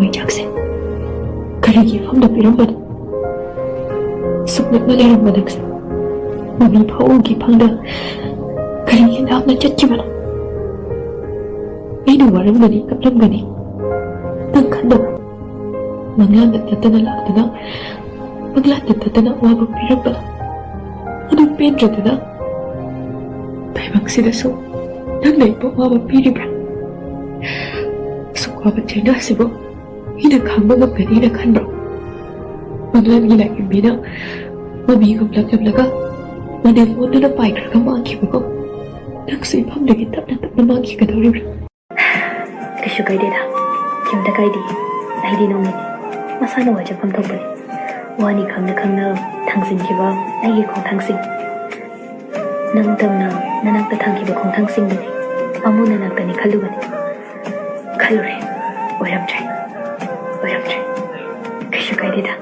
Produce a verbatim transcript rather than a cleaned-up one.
ꯃꯩꯆꯥꯛꯁꯦ ꯀꯔꯤꯒꯤ ꯏꯐꯝꯗ ꯄꯤꯔꯝꯕꯅꯣ? ꯁꯨꯛ ꯅꯛꯅ ꯂꯩꯔꯝꯕ ꯅꯪꯁꯦ ꯃꯃꯤ ꯐꯥꯎ ꯎꯒꯦ ꯐꯪꯗ ꯀꯔꯤꯒꯤ ꯂꯥꯞꯅ ꯆꯠꯈꯤꯕꯅꯣ? ꯑꯩꯅ ꯋꯥꯔꯝꯒꯅꯤ, ꯀꯞꯂꯝꯒꯅꯤ, ꯅꯪ ꯈꯟꯗꯕ꯫ ꯃꯪꯂꯥꯟꯗ ꯇꯠꯇꯅ ꯂꯥꯛꯇꯨꯅ, ꯃꯪꯂꯥꯟꯗ ꯇꯠꯇꯅ ꯑꯋꯥꯕ ꯄꯤꯔꯝꯕ ꯑꯗꯨ ꯄꯦꯟꯗ꯭ꯔꯗꯨꯅ ꯇꯥꯏꯕꯪꯁꯤꯗꯁꯨ ꯅꯪꯅ ꯑꯩꯕꯨ ꯑꯋꯥꯕ ꯄꯤꯔꯤꯕ꯭ꯔꯥ? ꯑꯁꯨꯛ ꯋꯥꯕ ꯆꯩꯅꯥ ꯑꯁꯤꯕꯨ ꯃꯤꯅ ꯈꯥꯡꯕ ꯉꯝꯒꯅꯤꯅ ꯈꯟꯕ꯭ꯔꯣ? ꯃꯪꯂꯥꯟꯒꯤ ꯂꯥꯏꯔꯦꯝꯕꯤꯅ ꯃꯃꯤꯒꯨꯝ ꯂꯛꯂꯝꯂꯒ ꯃꯅꯤꯜ ꯑꯣꯟꯗꯨꯅ ꯄꯥꯏꯈ꯭ꯔꯒ ꯃꯥꯡꯈꯤꯕꯒꯨꯝ ꯅꯪꯁꯨ ꯏꯐꯝꯗꯒꯤ ꯇꯞꯅ ꯇꯞꯅ ꯃꯥꯡꯈꯤꯒꯗꯧꯔꯤꯕ꯭ꯔꯥ? ꯀꯩꯁꯨ ꯀꯥꯏꯗꯦꯗ, ꯀꯩꯝꯇ ꯀꯥꯏꯗꯦ꯫ ꯑꯩꯗꯤ ꯅꯣꯡꯃꯩꯅꯤ, ꯃꯁꯥꯅ ꯋꯥꯖꯐꯝ ꯊꯣꯛꯄꯅꯤ꯫ ꯋꯥꯅꯤ ꯈꯪꯅ ꯈꯪꯅ ꯊꯥꯡꯖꯤꯟꯈꯤꯕ ꯑꯩꯒꯤ ꯈꯣꯡꯊꯥꯡꯁꯤꯡ, ꯅꯪ ꯇꯧꯅ ꯅꯅꯥꯛꯇ ꯊꯥꯡꯈꯤꯕ ꯈꯣꯡꯊꯥꯡꯁꯤꯡꯗꯨꯅꯤ ꯑꯃꯨ ꯅꯅꯥꯛꯇꯅꯤ ꯈꯜꯂꯨꯕꯅꯤ꯫ ꯈꯜꯂꯨꯔꯦ, ꯑꯣꯏꯔꯝꯗ꯭ꯔꯦ, ꯑꯣꯏꯔꯝꯗ꯭ꯔꯦ꯫ ꯀꯩꯁꯨ ꯀꯥꯏꯗꯦꯗ꯫